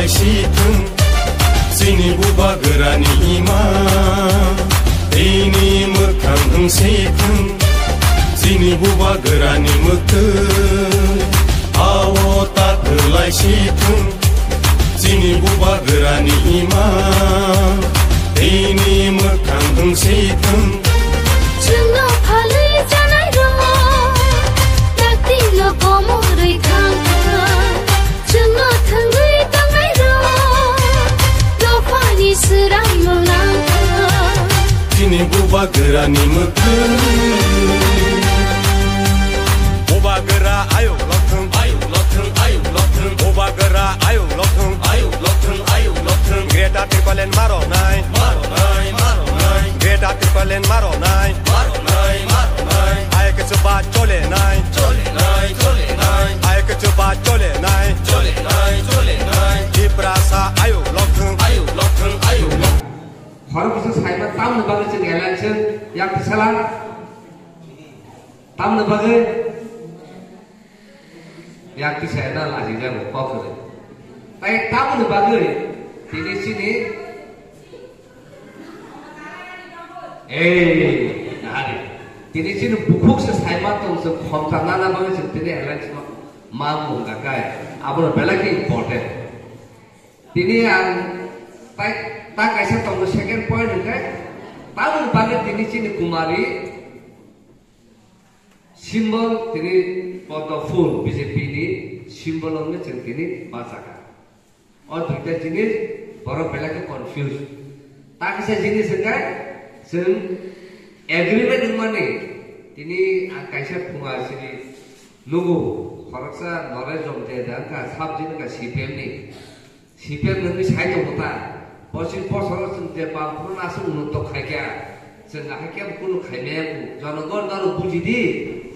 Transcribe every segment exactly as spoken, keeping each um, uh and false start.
Sithung, chini bubagrani ima, tini mwkhang wng sithung, chini bubagrani mwktwi, awo ta kwlai sithung, chini bubagrani ima, tini mwkhang wng sithung. Chwngno phalwi chanai rok, taktino komorwi thang thang. Chwngno thwngwi tongnai rok, dophani swrangno nang thang. Chini bubagrani mwktwi. Bubagra ayuk lokthung, ayuk lokthung, ayuk lokthung. Bubagra ayuk lokthung, ayuk lokthung, ayuk lokthung. Greater Tipraland maronai, maronai, maronai. Greater Tipraland maronai, maronai, maronai. Ai kichu ba chole nai, chole nai, chole nai. Ai kichu ba chole nai, chole nai, chole nai. Tiprasa ayuk lokthung, ayuk lokthung, ayuk lokthung. Khorok kisa saima tamni bagwi chwng election yak tisala. Tamni bagwi yak tisana lahi jago kok kwrwi. Tai tamni bagwi tini chini ei nahari tini chini bukhuk se saima tong se khomta nana bagwi se tini election ma mung ka kai. Abono belai khe important. Tini ang tai ta kaisa tongo second point hwnkhe tamni bagwi tini chini Kumari symbol tini poddo phul B J P ni symbol wngwi chwng tini bachakha. O duita jinis borok belai khe confuse. Ta kisa jinis hwnkhe chwng agreement wngmani tini ang kaisa phunga sini nugo khoroksa Norej Jomtia da wngkha sub jini wngkha C P M ni. C P M nungwi sai tongo ta? Pochis bosoro chwng je bam phuru aswk unnotto khaikha, chwng ahai khe kunu khaimaya ku. Jonogon norok buji di,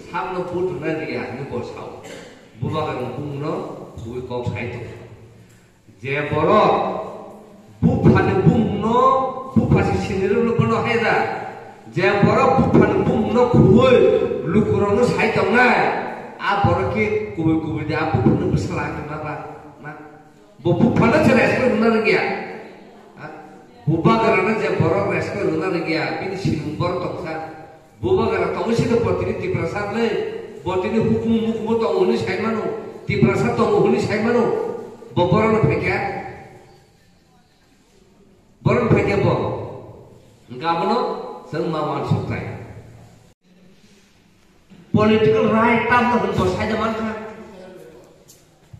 samno vote rwna riya hinwi bo sao. Bubagrani bumungno khugwi kok sai tongo. Je borok buphani bumungno, bupha se sinirokno bono hai da. Je borok buphani bumungno khugwi lukurokno sai tongnai, a borok khe kubui kubui de a buphano bwsala hwnwi ma ba? Na? Bo buphano se respect rwna rwngya. Ha? Bubagrano je borok respect rwna rwngya, bini sinimung borok tongkha. Bubagra tongwi se bo tini Tiprasa hwnwi, bo tini hukumu mukumu tongo hwnwi sai mano, Tiprasa tongo hwnwi sai mano, bo borokno phaikha. Borokno phaikha bo. Hwnkhe abono chwng ma uansuk tai. Political right tamno hwn bo saida mankha.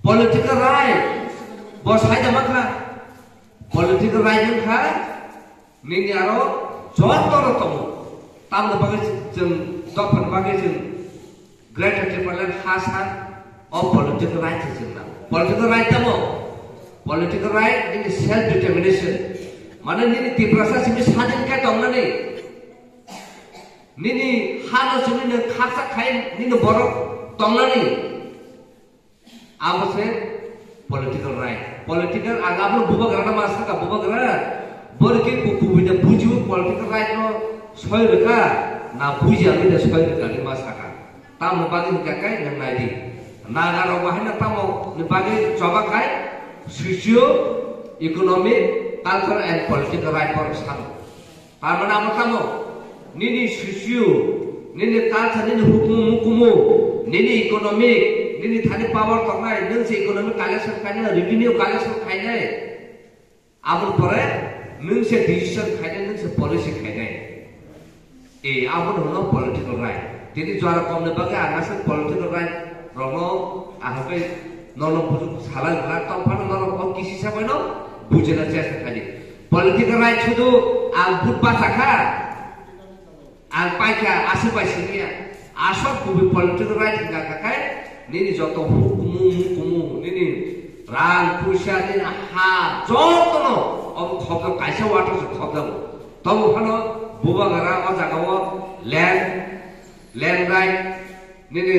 Political right bo saida mankha. Political right wngkha nini aro jotono tongo. Tamni bagwi chwng dophani bagwi chwng Greater Tipraland ha sa o political right se chwng nango. Political right tamo? Political right nini self determination. Mane nini Tiprasa simi sadin khe tongnani. Nini hano simi nwng khaksa khai nini borok tongnani. Abo se political right. Political ang abono bubagrano ma saka bubagra. Borok khe ku-, kubui da bujibo political right no soi rwkha na bujiya bini soi rwkha ni ma saka. Tamoni bagwi hwnkha khe nwng nai di. Naga rok bo haino tamo ni bagwi choba khai socio economic, cultural and political right borok sano. Tar mane amo tamo? Nini socio, nini culture, nini hukumu mukumu, nini economic, nini thani power tongnai, nwng se economic collection khainai, revenue collection khainai. Aboni pore nwng se decision khainai, nwng se policy khainai. E, aboni hwno political right. Tini jora komni bagwi ang aswk political right rokno ahagwi nono bujuk salai rwkha, tongphano norok o kisi sabaino bujina chesta khaidi. Political right sudu ang vote bachakha, ang paikha, aswk bai siniya. Aswk kubui political right hwnkha khakai nini joto hukumu mukumu, nini rang puisa, nini ha jotono obo khobjak, kaisa water se khobjago. Tobo phano bubagra o jagao land, land right, nini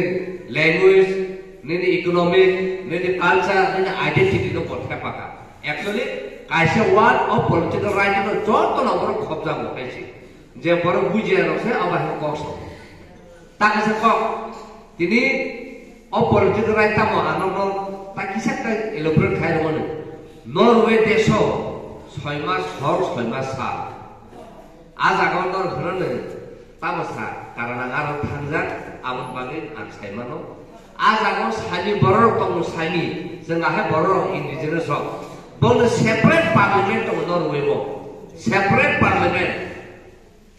language, nini economic, nini culture, nini identity no bo thepaka. Actually, kaisa word o political right no joto no borok khobjago hai se. Je borok bujiya rok se abo hai kok so. Ta kaisa kok, tini o political right tamo ano no ta kisa ta elaborate khai rwmani. Norway deso soi mas hor, soi mas sal. A jaga o nor hwnwi tamo sa, karana aro thangjak, aboni bagwi ang sai mano. A jaga o sami bororok tongo, sami, chwng ahai bororok indigenous rok. Bono separate parliament tongo Norway o. Separate parliament.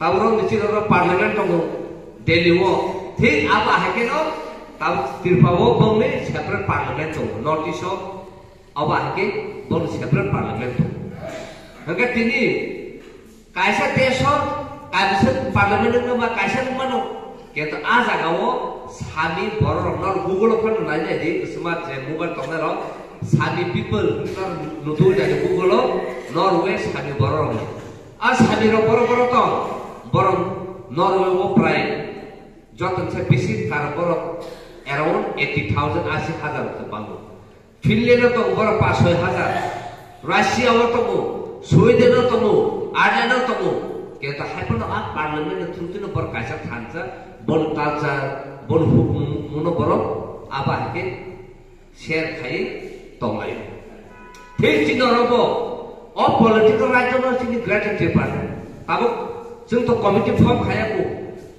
Tabuk ni chini oro parliament tongo Delhi o. Thik abo hai khe no tabuk Tripura o bongni separate parliament tongo. North East o abo hai khe bongni separate parliament tongo. Hwnkhe tini kaisa desh o kaisa parliament wngma kaisa wngmano. Kintu a jaga o sami borok rok no Google o phano nai nai di, smart je mobile tongnai rok sami people no nutu jani Google o Norway sami borok rok. A sami rok borok borok tong, borok Norway o prai joto se bisi kar borok around eighty thousand, asi hajar rok bango. Finland o tongo borok pash soi hajar, Russia o tongo, Sweden o tongo, Ireland o tongo. Kintu hai phano a parliament ni through tino borok kaisa thansa, bon culture, bon hukumu no borok abo hai khe share khai tonglai. Thik chini oro bo o political right no chini Greater Tripura. Tabuk chwng to committee form khaya ko.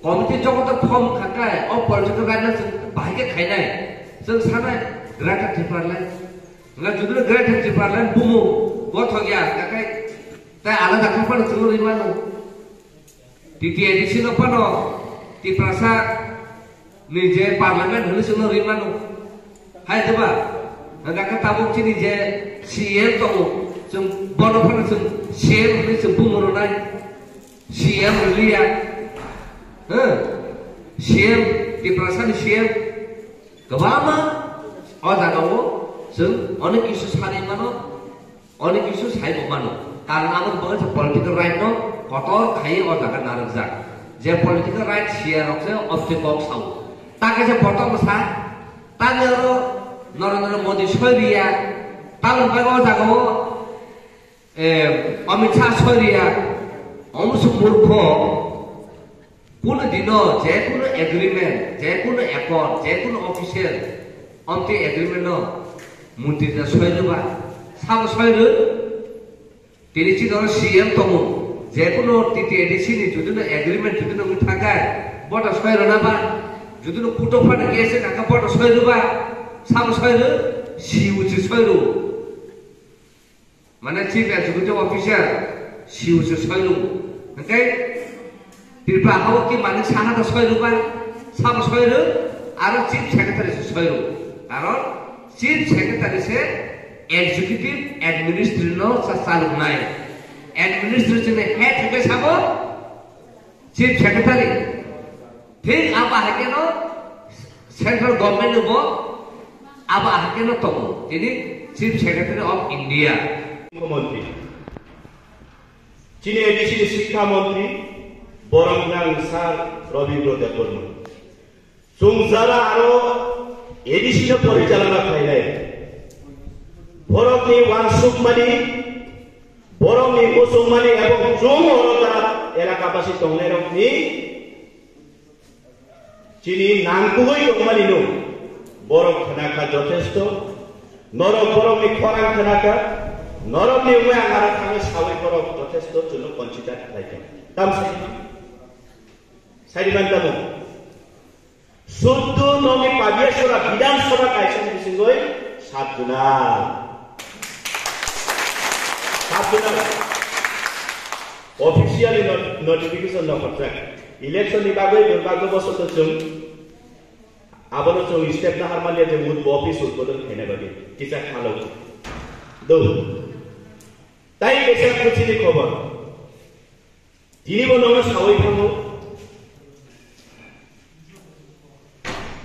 Committee jogo to form khakai o political right no chwng bahai khe khainai. Chwng sanai Greater Tripura le. Nga judul Greater Tripura le bumu gothok ya kakai. Tai alada khapano chwng rimano. T T A D C no phano Tiprasa ni je parliament hwnwi chwngno rimano. Hai diba? Hwnkha khe tabuk chini je C M tongo, chwng bono phano chwng C M hwnwi chwng bumo rwnai. C M rwliya. Huh? C M, Tiprasa ni C M. Kwbangma o jaga o chwng onek kisu sanwi mano. Oni kisu sai bo mano. Karon abo ni bagwi se political right no kotor khaiwi o jaga narwkjak. Je political right siya rok se obse kok sao. Ta khe se botom sa. Ta ni oro Narendra Modi soi riya. Ta ni bagwi o jaga o, eh, Amit Shah soi riya. Omo se murkho. Kuno dino je kuno agreement, je kuno accord, je kuno official, omtwi agreement no mantri da soi rwba, sabo soi rw? Tini chini oro C M tongo, je kuno T T A D C ni judino agreement judino wngwi thangkha, bo da soi rwna ba, judino kuto phano case nangkha, bo da soi rwba, sabo soi rw? C U C soi rw. Mane Chief Executive Officer, C U C soi rw. Hwnkhe Tripura hao ki mani saha da soi rw ba, sabo soi rw, aro Chief Secretary se soi rw. Karon Chief Secretary se executive administrator no sa chaluknai. Administrator ni head hwnkhe sabo Chief Secretary, thik abo hai khe no central government ni bo abo hai khe no tongo, tini Chief Secretary of India. Mukhyamantri, chini A D C ni Shikkha Mantri borok nang Sir Rabindra Debbarma. Chwng jara aro A D C no porichalona khlainai. Borokni uansukmani, borokni muchungmani ebong chwng oro jara elakabasi tongnairokni chini nangkukgwi tongmani no borok khnakha jothesto, norok borokni khorang khnakha, norokni wngwi ang aro thangwi sawi borok jothesto chwngno consider khlaikha. Tamsi Saidiman tamo. Suddo nogi Pabiasora Bidhan Sabha kaisa ni bisingoi sat jona. Sat jona. Officially not-, notification no khorjak. Election ni bagwi durbago bosoto chwng. Abono chwng step na harmanya je mut office udbodon khaina bagwi. Kisa khalo. Do. Tai kisa khuchini khobor. Tini bo nono sawi thango.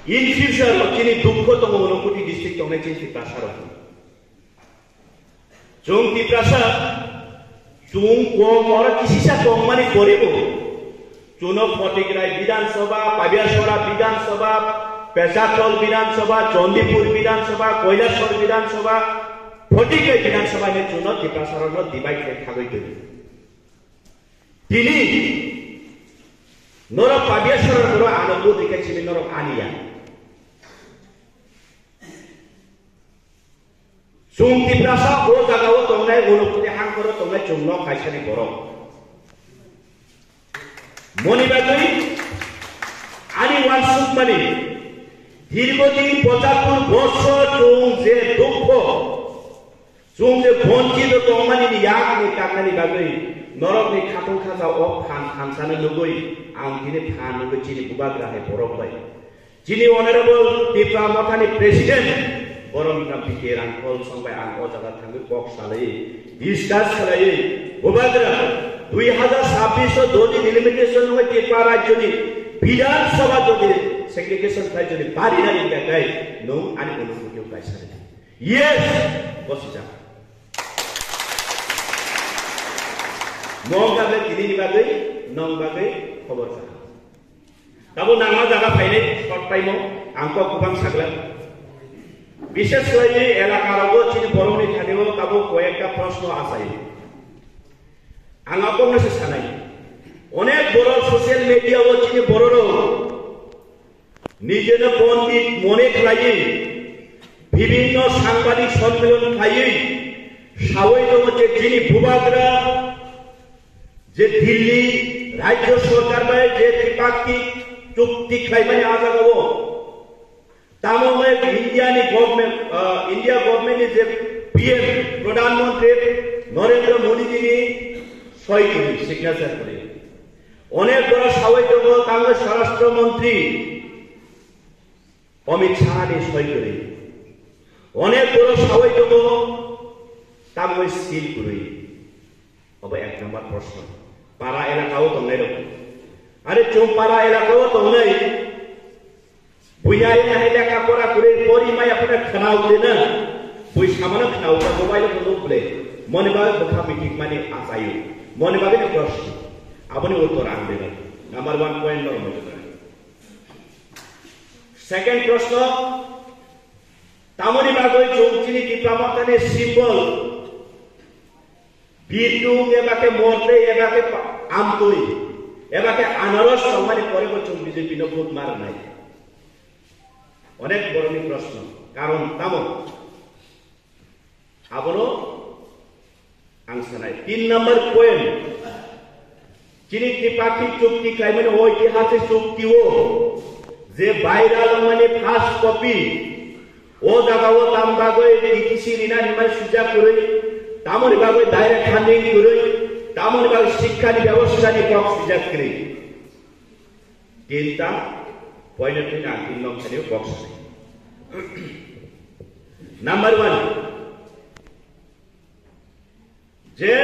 In future o chini dukho tongo Unakoti district tongnai chini Tiprasa rok. Chwng Tiprasa, chwng kom oro kisisa tongmani poribo. Chuno Photigrai Bidhan Sabha, Pabiasora Bidhan Sabha, Pecharthal Bidhan Sabha, Chandipur Bidhan Sabha, Kailasor Bidhan Sabha, Photigrai Bidhan Sabha ni chuno Tiprasa rokno divide khe thagwi twi. Tini norok Pabiasora norok ano vote rikha simi norok aniya. Chwng Tiprasa o jaga o Tei unukti hangkoro tongnai chwng nok kaisani borok. Moni bagwi ani uansukmani dirghodin pochattur bosor chwng je dukho, chwng je bonchito tongmani ni yakni kaknani bagwi norokni khatung khaja o phan thansano nugwi ang tini phan nugwi chini bubagra hai borok bai. Chini Honorable Tipra Mothani President, borok wngkha B K Rangkhol song bai ang o jaga thangwi kok salai, discuss khlai, bubagra, dui hazar sabbish o jodi delimitation wngwi Tipra rajyoni Bidhan Sabha jodi segregation khlai jodi parinani hwnkha khe nwng ani unukti o kaisa rwdi. Yes, bosijak. Nwng kha khe tini ni bagwi, nwng bagwi khobor kaham. Tabuk nangma jaga phainai short time o ang kok kwbang sagla. Bishes khlaiwi elaka rogo chini borokni thani o tabuk koyekta proshno achai. Ang abokno se sanai. Onek borok social media o chini bororok nijeno pondit mone khlaiwi bibhinno sangbadik sonmilan khlaiwi sawi tongo je chini bubagra je Delhi rajyo sorkar bai je tripakti chukti khlaimani a jagao tamo bai India ni government, ah, India government ni je P M Pradhan Mantri Narendra Modi ji ni soi kuri, signature kuri. Onek borok sawi tongo tamo Swarashtra Mantri Amit Shah ni soi kwrwi. Onek borok sawi tongo, tamoi seal kwrwi. Obo ek number proshno. Para elaka o tongnai rok. Are chwng para elaka o tongnai. Buya ina hai lekha pora kwrwi pori maya phone khwnao de na. Bui samano khwnao ta mobile phone ble. Moni ba bwkha mitik mani achayo. Moni ba ni proshno. Aboni uttor ang de. Number one point no. Second proshno, tamoni bagwi chwng chini Tipra Mothani symbol, bindung eba khe morte eba khe pa-, amtwi, eba khe anaros tongmani pore bo chwng B J P no vote ma rwnai? Onek borokni proshno, karon tamo? Abono ang sanai. Tin number point, chini Tripakhi chukti khlaimani oitihasik chukti o je viral wngmani first copy, o jaga o tam bagwi T T C rina hinmani swijak kwrwi, tamoni bagwi direct funding kwrwi, tamoni bagwi sikkhani bebostha ni kok swijak kwrwi. Tinta point o thwina ang tin nok thani box. Number one, je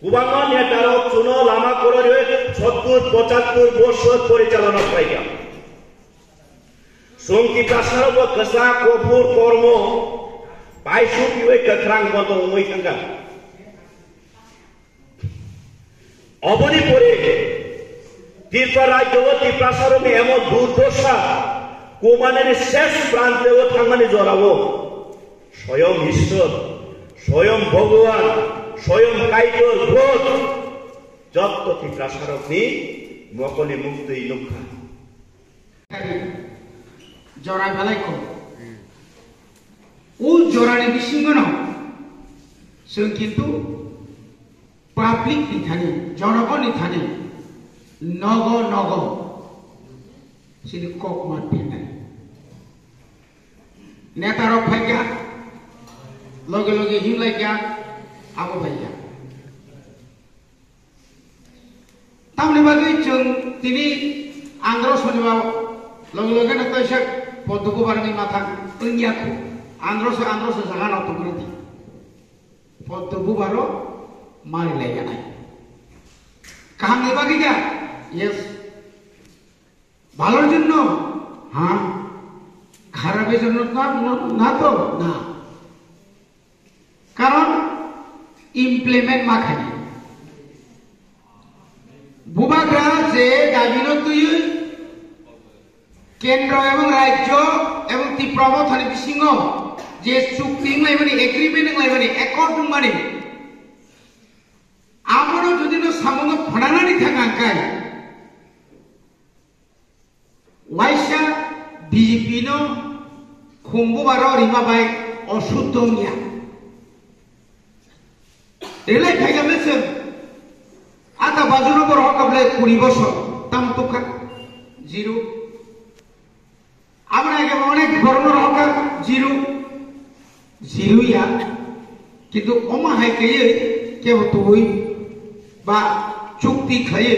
kwbangma netarok chuno lama kororwi sottur pochattur bosor porichalona khlaikha. Chwng Tiprasarokbo kwchak, kuphur, kormo, paisuk iwi kwkhrang bondo wngwi thangkha. Oboni pore Tripura rajyo o Tiprasarokni emon durdosa, kumanani ses prante o thangmani jorao soyong Ishwar, soyong Bhagwan, soyong Kaitor God jotto Tiprasarokni mokolni muktwi nukha. Jora belai kom. O jorani bisingono chwng kintu public ni thani, jonogoni thani, nogo nogo chini kok man phinnai. Netarok phaikha, loge loge himlaikha, abo phaikha. Tamni bagwi chwng tini andro soniba loge loge no kaisa poddo bubarni mathang wngya kho. Andro se andro se jaga no tongri di. Poddo bubaro mari lai ganai. Kahamni bagwi ya? Yes. ভালোর জন্য? হ্যাঁ। খারাপের জন্য না, না, না তো? না। কারণ implement ma khaini. Bubagra je dabino twiwi kendro ebong rajyo ebong Tipra mothani bisingo je chukti wnglaimani, agreement wnglaimani, accord wngmani, abono jodi no samungo phnanani thangkha hwnkhe, waisa B J P no khumbu baro rima bai osuddo wngya. Relai khaikha le chwng. Ata bajuno borok hokha ble kuri bosor. Tam tukha. Zero. Aboni age onek borokno hokha. Zero. Zero ya. Kintu omo hai kaiye kebo tubui ba chukti khlaiye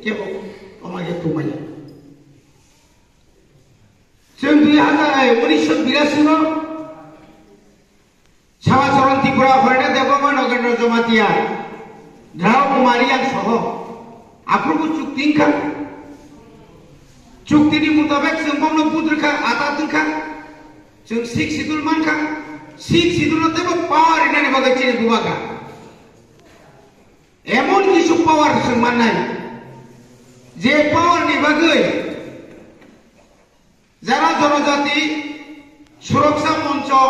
kebo omo hai tumaya. Chwng dui hazar, eh, unisho birasi o Samacharan Tripura Horena Debbarma Nagendra Jamatia, Dharo Kumar Reang soho aphuru bo chukti wngkha. Chukti ni mutabek chwng bono budrwkha, atat wngkha. Chwng Sixth Schedule mankha. Sixth Schedule no teibo power rinani bagwi chini bubagra. Emon kisu power chwng mannai, je power ni bagwi Jara Jonojati Suroksha Moncho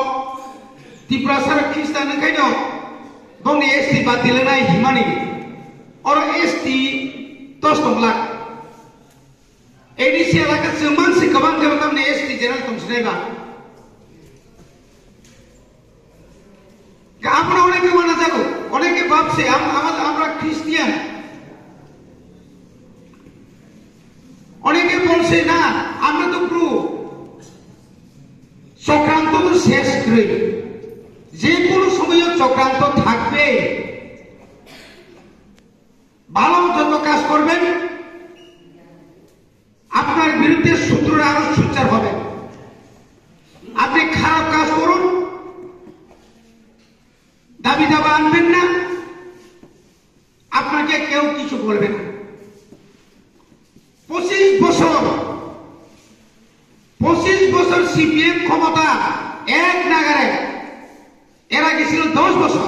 Tiprasa Khristan wngkhaino bongni S T bad dilanai himani oro S T dos tong lak. A D C elaka chwng mansi kwbang khe tamni S T general tong sinai ba. আমরা অনেকে মানা যাবো, অনেকে ভাবছে আম-, আমা-, আমরা খ্রিস্টিয়ান। অনেকে বলছে, "না, আমরা তো প্রভু।" চক্রান্ত তো শেষ নেই, যে কোনো সময় চক্রান্ত থাকবে। ভালো যত কাজ করবেন, আপনার বিরুদ্ধে শত্রুরা আরো সোচ্চার হবে। আপনি খারাপ কাজ করুন, দাবি দাবা আনবেন না, আপনাকে কেউ কিছু বলবে না। পঁচিশ বছর, পঁচিশ বছর সিপিএম ক্ষমতা এক নাগারে, এর আগে ছিল দশ বছর।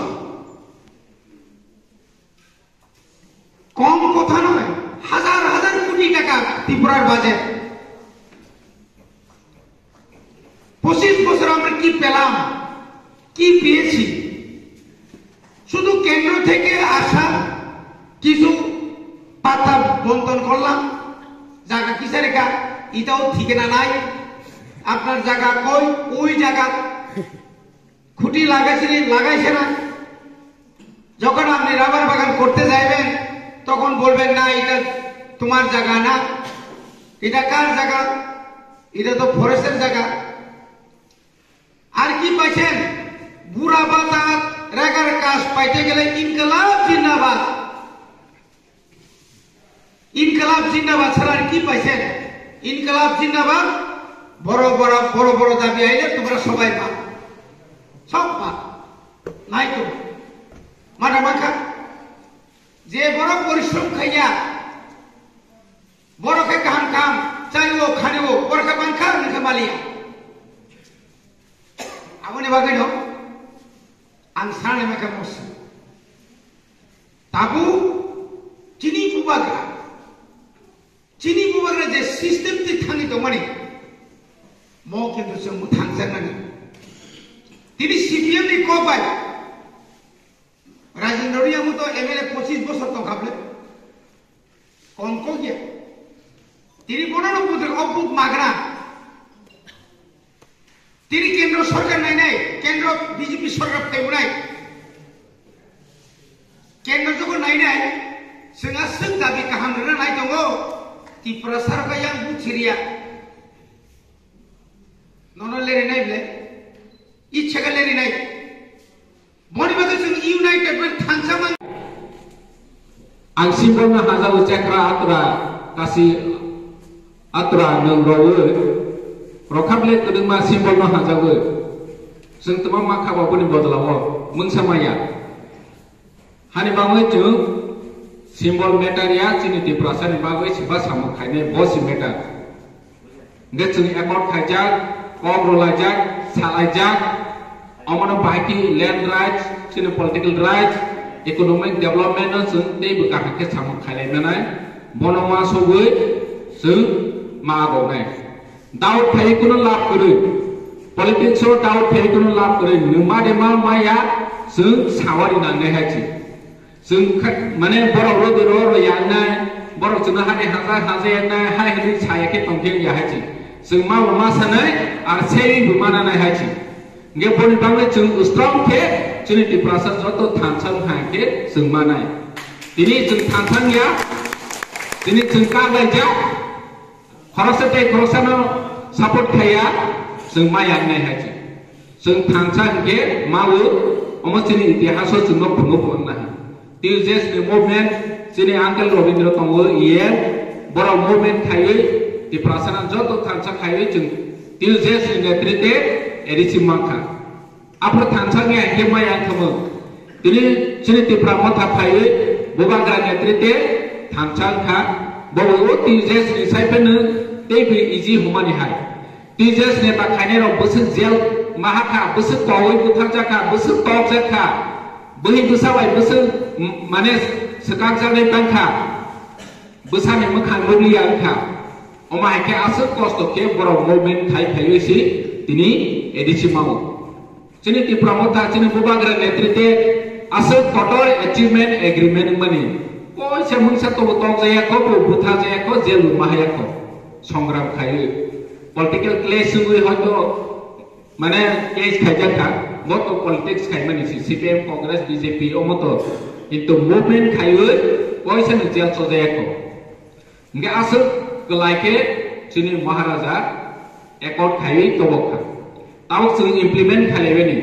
কম কথা নয়, হাজার হাজার কোটি টাকা ত্রিপুরার বাজেট। পঁচিশ বছর আমরা কি পেলাম, কি পেয়েছি? শুধু কেন্দ্র থেকে আসা কিছু পাতা বন্টন করলাম, জায়গা কিসের কা, এটাও ঠিকানা নাই, আপনার জায়গা কই, ওই জায়গা খুঁটি লাগাইছিলি, লাগাইছে না। যখন আপনি রাবার বাগান করতে যাইবেন, তখন বলবেন, "না, এটা তোমার জায়গা না, এটা কার জায়গা? এটা তো ফরেস্টের জায়গা।" আর কি পাইছেন? বুড়া ভাতা, রেগার কাজ পাইতে গেলে ইনকলাব জিন্দাবাদ। ইনকলাব জিন্দাবাদ ছাড়া আর কি পাইছেন? ইনকলাব জিন্দাবাদ। বড় বড়, বড় বড় দাবি আইলে তোমরা সবাই পাও, সব পাও, নাই তো। মাথা মাখা, যে বড় পরিশ্রম খাইয়া, বড় খে কাম কাম, চাইও খানিও, বড় খে বাংখা, মুখে Malia. Aboni bagwi no ang sana maka mosi. Tabu chini bubagra, chini bubagra je system ti thangwi tongmani, mo kintu chwng mwthangjaknani. Tini C P M ni kok bai Rajendra Reang to M L A pochis bosor tongkha bwle. Kon kok ya. Tini bono no budrek o buk magra. Tini kendro sorkar nainai, kendro B J P sorkar phaibunai. Kendro jogo nainai, chwng aswk dabi kaham rwna nai tongo, Tiprasa rok yang buchiriya. Nono lerinai ble, ichha ka lerinai. Boni bagwi chwng united bai thangsa man. Ang symbol no hajago chakra atra kasi atra nwng rowi. Rokhap le kwdwngma symbol no hajago. Chwng twma ma kha bo boni bodolao mungsa maya. Hani bagwi chwng symbol matter ya chini Tiprasa ni bagwi siba samung khainai bo si matter. Hingke chwng accord khaijak, kok rwlaijak, salaijak, omono bahai khe land rights, chini political rights, economic development no chwng teibo kaham khe samung khailai manai, bono uansugwi chwng ma agonai. Doubt phaiwi kuno lab kwrwi, politics o doubt phaiwi kuno lab kwrwi, nwng ma de ma maya chwng sawari nangnai hai se. Chwng kha-, mane borok rw de rw rw yangnai, borok chwngno hani haja haja yangnai, hai hwnwi saya khe tong khe wngya hai se. Chwng ma bo ma sanai, ar seiwi bo ma nanai hai se. Hingke boni bagwi chwng strong khe chini Tiprasa joto thansa wngkha hingke chwng manai. Tini chwng thansa wngya, tini chwng kaglaijak, khoroksa tei khoroksano support khaiya, chwng maya wngnai hai chwng. Chwng thansa hingke mawo, omo chini itihaso chwngno phungo phunukna hai. T U J S ni movement, chini uncle Robindra tongo, E M, borok movement khaiwi, Tiprasano joto thansa khaiwi chwng T U J S ni netrite A D C mankha. Aphuru thansa wngya hingke maya wngthamo. Tini chini Tipra Motha phaiwi, Bubagra netrite thansa wngkha. Bo o T U J S ni sai phano tei bini iji humani hai. T J S neta khainai rok bwswk jail maha kha, bwswk kowi butharjak kha, bwswk tokjak kha, bwhi bwsa bai bwswk, m-, mane swkakjagwi tang kha, bwsani mwkhang nugliya wng kha. Omo hai khe aswk kosto khe borok movement khai phaiwi si tini A D C mao. Chini Tipra Motha, chini Bubagra netrite aswk kotor achievement agreement wngmani. Koisa mungsa tobo tokjaya kho, bo butharjaya kho, jail bo mahaya kho. Songram khaiwi. Political clash wngwi hoito, mane, case khaijak kha, bo to politics khaimani si, C P M, Congress, B J P, omo to. Kintu movement khaiwi koisa no jail chojaya kho. Hingke aswk kwlai khe chini Maharaja accord khaiwi tobok kha. Tabok chwng implement khailaibani.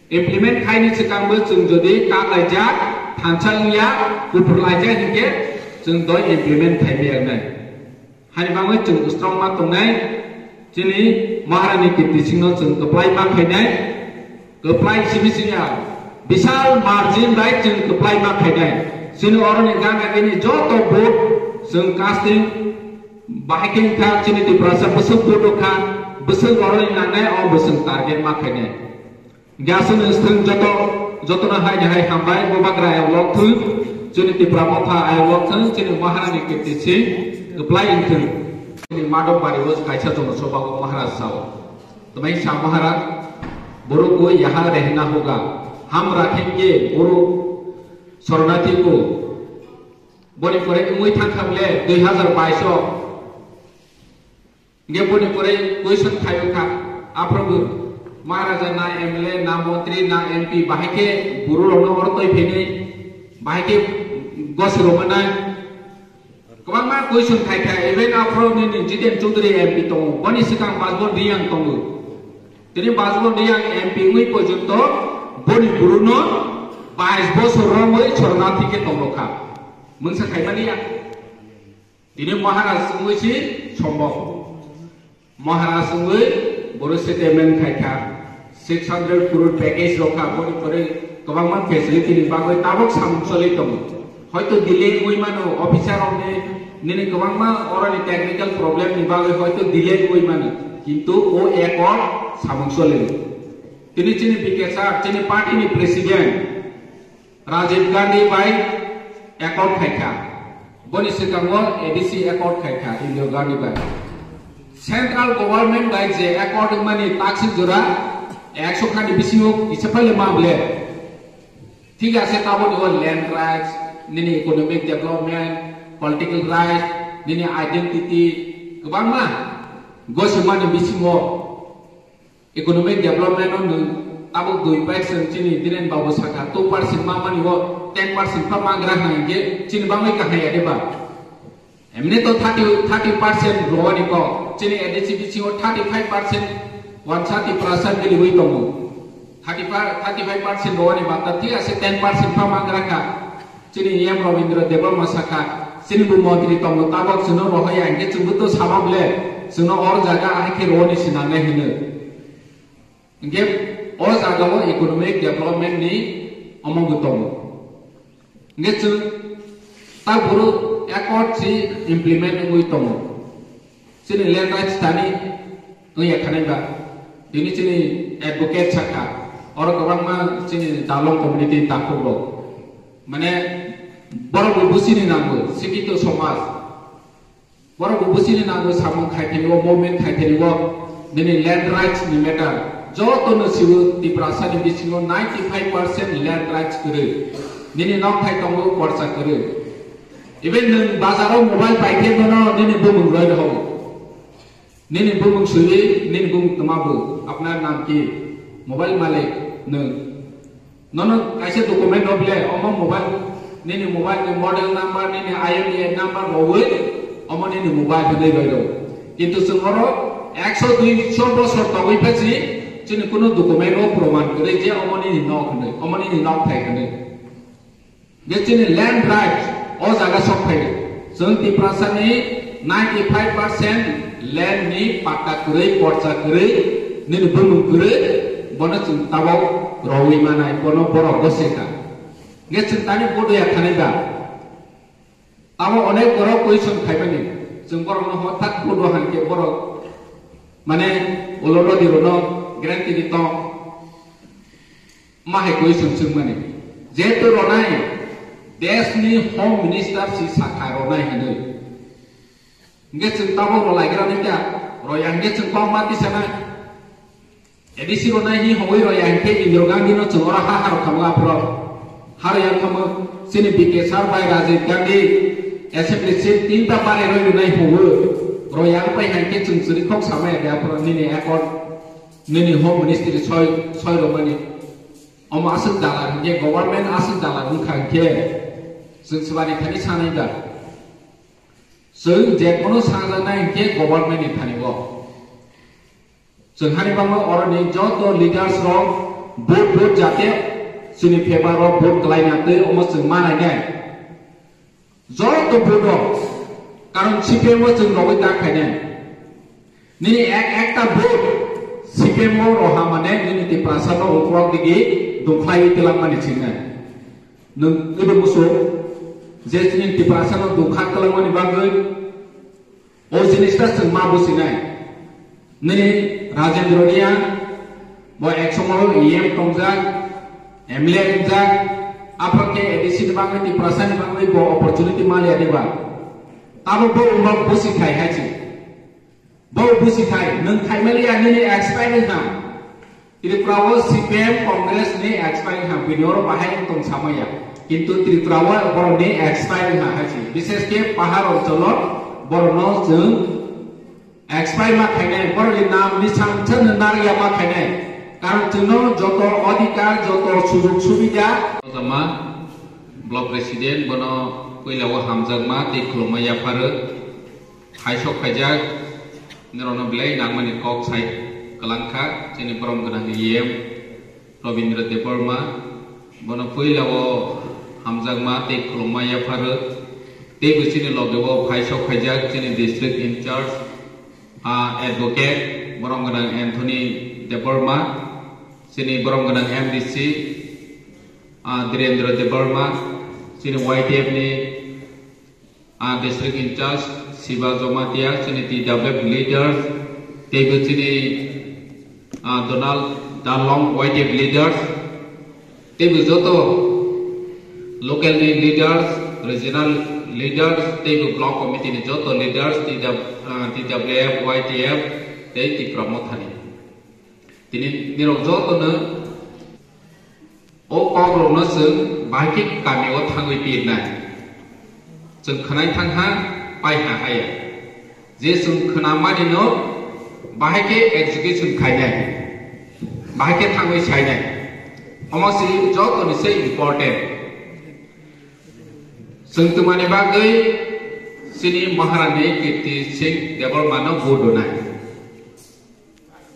Implement khaini swkangbo chwng jodi kaglaijak, thansa wngya, kuphur laijak hinkhe chwng doi implement khaimaya wngnai. Hani bagwi chwng strong ma tongnai, chini Maharani Kirti Singhno chwng kwplai ma khainai, kwplai simi simi ya, bisal margin bai chwng kwplai ma khainai. Chini oroni gana gini joto vote chwng casting bahai khe wngkha, chini Tiprasa bwswk vote wngkha, bwswk oroni nangnai o bwswk target ma khainai. Gasuni swng joto, jotono hai ni hai hambai, Bubagra ayok lok thung, chini Tipra Motha ayok lok thung, chini Maharani Kirti Singh kwplai wng thung. Chini Madhobari o kaisa jono soba o Maharaj sao. Tmai sa Maharaj, boro ko yaha rehna hoga, ham rakhengi boro sornathi ko. Boni pore wngwi thangkha bole dui hazar bais o. Hingke boni pore question khaio kha, aphuru bo Maharaja na M L A, na montri, na M P, bahai khe buru rokno oro toi phainai, bahai khe gosi rwmana. Kwbangma question khai kha, even aphuru nini Jiten Chaudhary M P tongo, boni swkang Bajbon Riyang tongo. Tini Bajbon Riyang M P wngwi porjonto boni buruno bais bosor romwi sornathi khe tonglo kha. Mungsa khaimani ya? Tini Maharaj wngwi si sombok. Maharaj wngwi boro statement khai kha. Six hundred crore package rok kha, boni pore kwbangma facility ni bagwi tabok samung choli tongo. Hoito delay wngwi mano, officer rok ni nini kwbangma oroni technical problem ni bagwi hoito delay wngwi mano. Kintu o accord samung choli. Tini chini B K sir, chini party ni president, Rajiv Gandhi bai accord khai kha. Boni swkango A D C accord khai kha Indira Gandhi bai. Central government bai je accord wngmani taksik jora ekso khani bisingo kisa phaile ma bole. Thik ase, taboni o land rights, nini economic development, political rights, nini identity, kwbangma gosimani bisingo. Economic development no nwng tabuk dui percent chini Dhiren Babu sakha, two percent ma mani o ten percent pha mangra hwnga hinkhe chini bangwi kahai ya de ba? Emni to thirty, thirty percent rowani kok, chini A D C bisingo thirty five percent wansa Tiprasa biliwi tongo. Thirty five, thirty five percent rowani bata thik ase ten percent pha mangra kha. Chini E M Rabindra Debbarma sakha, chini bo montri tongo, tabok chwngno rohorya, hinkhe chwngbo to sama bole, chwngno or jaga ahai khe rwni sinangnai hino. Hinkhe o jagao economic development ni omo bo tongo. Hinkhe chwng ta boro accord si implement wngwi tongo. Chini land rights thani wngya khanai ba. Tini chini advocate sakha, oro kwbangma chini dalong community takhuk rok. Mane borok bo busini nango, sikito somaj. Borok bo busini nango samung khai thani o, movement khai thani o, nini land rights ni matter. Joto no sibo Tiprasa ni bisingo ninety five percent land rights kwrwi. Nini nok thai tongo korsa kwrwi. Even nwng bazaro mobile pai khe bono nini bumung roi rw. Nini bumung swiwi, nini bumung tma bo, apnar naam ki? Mobile malik nwng. Nono kaisa document rok le, omo mobile, nini mobile ni model number, nini I M E I number rwi, omo nini mobile hwnwi rwi rw. Kintu chwng oro ekso duiso bosor togwi phaisi, chini kunu document o proman kwrwi je omo nini nok hwnwi, omo nini nok thai hwnwi. Je chini land right o jaga sok phai. Chwng Tiprasa ni ninety five percent land ni patta kwrwi, porcha kwrwi, nini bumung kwrwi, bono chwng tabok rwi manai, bono borok gose kha. Nge chwng tani bodo ya thanai ba? Tamo onek borok question khaimani. Chwng borok no hothat bodo hankhe borok mane ulo rodi rono guarantee di tong. Ma hai question swngmani. Jehetu ronai desh ni home minister si sakha ronai hinwi. Hingke chwng tabok rwlaigra nai kha, rwya hingke chwng kok ma tisanai. A D C rwnai hi hongwi rwya hingke Indira Gandhi no chwng oro ha harok khamu aphuru. Harok yang khamu chini B K sir bai Rajiv Gandhi assembly seat tinta bare rwi rwnai hongwi. Rwya wngpai hingke chwng chwri kok samaya de aphuru nini accord, nini home ministry soi, soi rwmani. Omo aswk dalar hingke government aswk dalar wngkha hingke chwng swbani thani sanai da. Chwng je kono sanjaknai hingke government ni thani o. Chwng hani bangma oroni joto leaders rok vote vote jate chini favor o vote kwlaina twi omo chwng manai nai. Joto vote o karon C P M o chwng rogwi ta khainai. Nini ek ekta vote C P M o roha mane nini Tiprasa no uklok digi dukhlai twlang mani chingnai. Nwng ido musu je chini Tiprasa no dukha twlang mani bagwi O jinista chwng ma businai. Nini Rajendra Reang bo ek somoyo E M tongjak, M L A wngjak, aphor khe A D C ni bagwi Tiprasa ni bagwi bo opportunity maliya diba. Tabo bo umrok busi thai hai chi. Bo busi thai, nwng thai maliya nini expire wngkha. Tripura o C P M Congress ni expire ha bini oro bahai wng tong samaya. Kintu Tripura o borok ni expire ha hai se. Bises khe pahar onchol o borok no chwng expire ma khainai, borok ni nam ni sam chwng narya ma khainai. Karon chwng no joto adhikar, joto sujog subida. Jama block president bono puila o hamjakma tei khulumma yapharo. Phaisok khaijak, norokno belai nangmani kok sai kwlangkha, chini borom gwnang E M Rabindra Debbarma, bono puila o hamjakma tei khulumma yapharo, tei bo chini loge o phaisok khaijak chini district in charge, ah, advocate, borom gwnang Anthony Debbarma, chini borom gwnang M D C, ah, Dhirendra Debbarma, chini Y T F ni, ah, district in charge Shiva Jomatia, chini T W F leaders, teibo chini, ah, Donald Dalong Y T F leaders, teibo joto local ni leaders, regional leaders, teibo block committee ni joto leaders, T W, ah, T W F, Y T F, tei Tipra Mothani. Tini nirok jotono o kokrokno chwng bahai khe kami o thangwi pirnai. Chwng khwnai thang ha, pai ha haya. Je chwng khwnamanino bahai khe execution khainai, bahai khe thangwi sainai. Omo se jotoni se important. Chwng twmani bagwi chini Maharani Kirti Singh Debbarmano vote rwnai.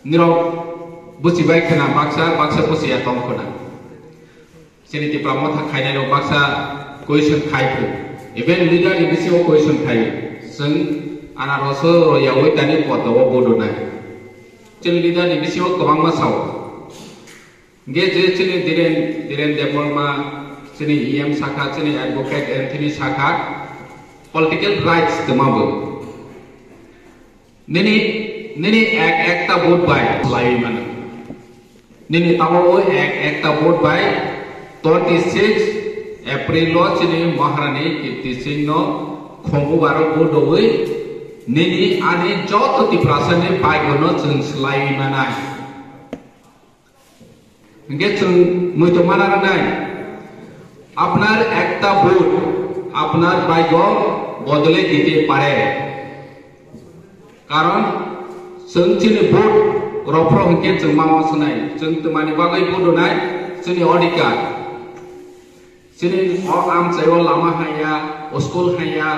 Nirok busi bai khwna baksa, baksa busi ya tong khwna. Chini Tipra Motha khainai rok baksa question khai phu. Even leader ni bisingo question khai. Chwng ana roso ro yawi tani poto o bodo nai. Chini leader ni bisingo kwbangma sao. Hingke je chini Dhiren, Dhiren Debbarma, chini E M sakha, chini advocate Anthony sakha, political rights twma bo. Nini, nini ek ekta vote bai lai mano. Nini tamo o ek ekta vote bai twenty six April o chini Maharani Kirti Singh no khongo baro vote dowi nini ani joto Tiprasa ni bike no chwng slai manai. Hingke chwng muitu mana rwnai, apnar ekta vote apnar bhagyo bodole dite pare. Karon chwng chini vote Rophro hwnkhe chwng ma uansuknai, chwng twmani bagwi budunai chini odhikar. Chini o amchaio lama haiya, o school haiya,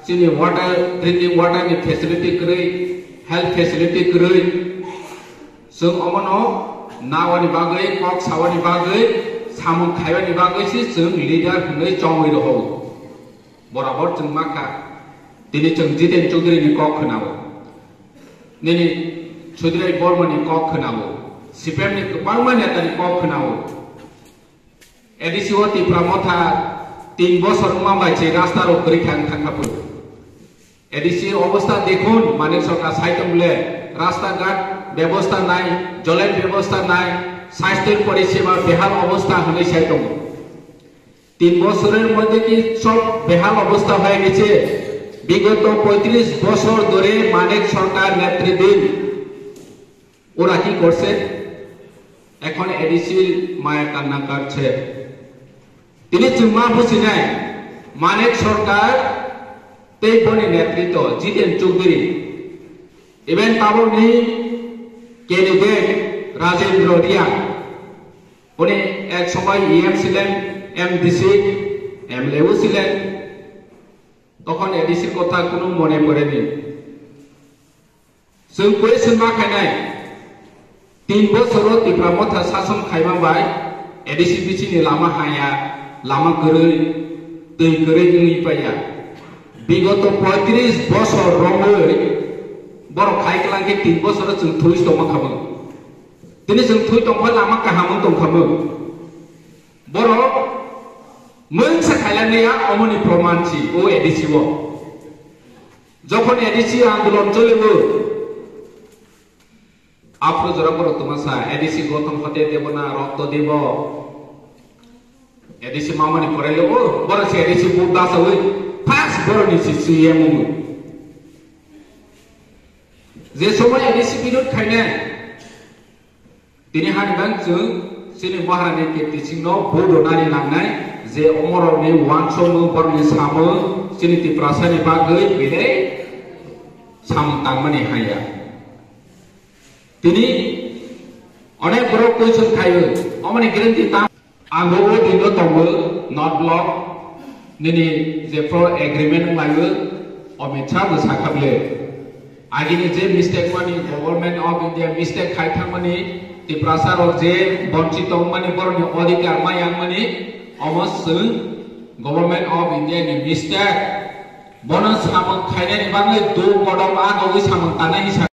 chini water, drinking water ni facility kwrwi, health facility kwrwi. Chwng omono nawani bagwi, kok sawani bagwi, samung khaiwani bagwi se chwng leader hwnwi chongwi rohor. Borabor chwng makha. Tini chwng Jiten Chowdhury ni kok khwnao. Nini Sudrai Borma ni kok khwnao. C P M ni kwbangma neta ni kok khwnao. A D C o Tipra Motha tin bosor wngma bai se rasta rok kwrwi thang thang kha phuru. A D C obostha dekhun, Manik Sarkar sai tong le, rasta ghat bebosta nai, jolen bebosta nai, swasthyo poriseba behal obostha hwnwi sai tongo. তিন বছরের মধ্যে কি সব বেহাল অবস্থা হয়ে গেছে? বিগত পঁয়ত্রিশ বছর ধরে মানিক সরকার নেতৃত্বাধীন ওরা কি করছে? এখন এডিসির মায়া কান্না কাটছে। Tini chwng ma businai, Manik Sarkar tei boni netritwo Jiten Chowdhury, even tabokni candidate Rajendra Reang, uni ek somoi E M silen, M D C, M L A o silen, তখন এডিসির কথা কোনো মনে পড়েনি। Chwng question ma khainai, tin bosoro Tipra Motha sason khaima bai A D C B C ni lama haya, lama kwrwi, twi kwrwi wngwi paiya. Bigoto poitris bosor romwi borok khai kwlang khe tin bosoro chwng thwi tongma khamung. Tini chwng thwi tongkha lama kaham wng tongkhamung. Borok mungsa khailangya omoni proman si o A D C o. Jokhon A D C andolon cholibo, aphuru jora borok tongma sa, A D C gothon hote debo na rokto debo. A D C mamani porelo o, borok se A D C vote dasawi, first borok ni si C M o. Je somoi A D C birod khainai, Tini hani bang chwng chini Maharani Kirti Singh no vote rwnani nangnai, je omorokni uansukmung borokni samung chini Tiprasani bagwi belai samung tangmani haiya. Tini onek borok question khaio, omoni guarantee tang? Ang bo o dino tongo, North Block nini je pro agreement wnglaio, Amit Shah bo sakha bile. Agini je mistake mani, Government of India mistake khai thangmani, Tiprasa rok je bonchi tongmani, borokni odhikar ma yangmani, omo chwng Government of India ni mistake. Bono samung khainani bagwi do kodok a nogwi samung tanai hinsa.